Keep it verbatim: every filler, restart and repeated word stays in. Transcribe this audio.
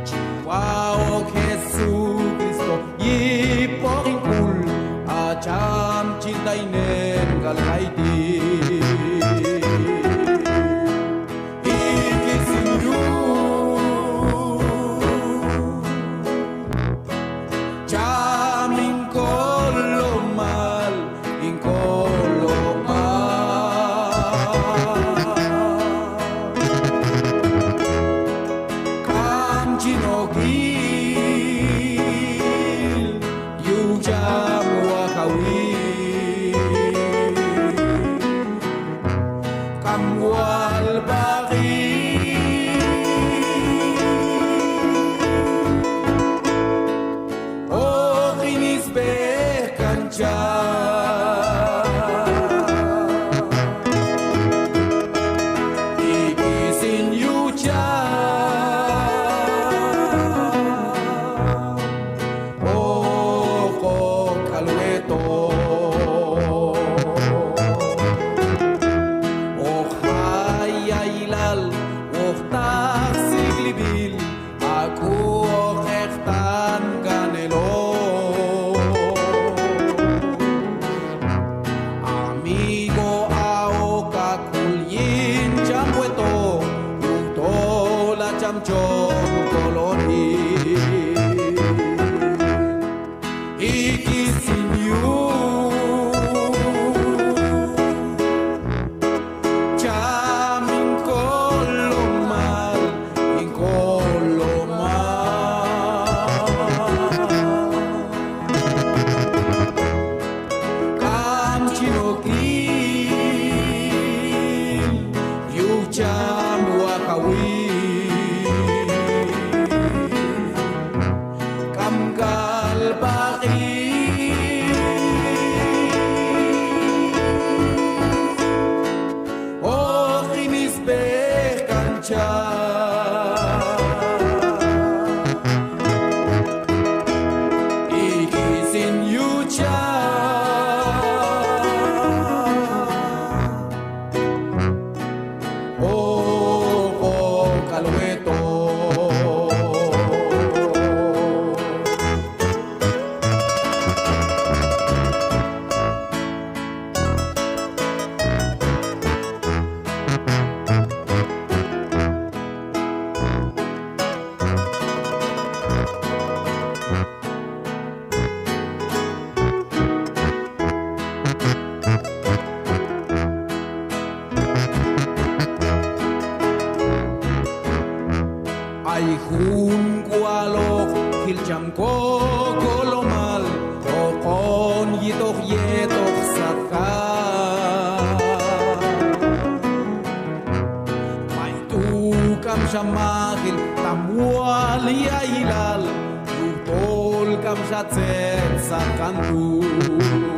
Chi wa'ok Jesucristo yipoq hin k'ul, a cham chin taynen k'al kayti'. Iqis hin yuj, cham hin kolomal, hin kolomal. K'am chin ok il yuj cham wakawi. K'am wal b'aq'i hoq hin isb'ej kan cham. Iqis hin yuj cham, hoq, hoq k'al wetoq. Hoq jay ya'ilal, hoq taq sik'lib'il, a k'u hoq eqtan kan eloq. Amigo, a hoq a k'ul yin cham wetoq, yujtol a cham chon kolon il. Iqis hin yuj, cham hin kolomal, hin kolomal. K'am chin ok il yuj cham wakawi. K'am k'al b'aq'i hoq hin isb'ej kan cham. Iqis hin yuj cham, hoq, hoq k'al wetoq. Ay jun k'ual hoq jil cham kokolomal, hoqon yitoq yetoq satkan. B'ay tu' k'amxa majil tam wal ya'ilal, yujtol k'amxa tzet satkan tu'.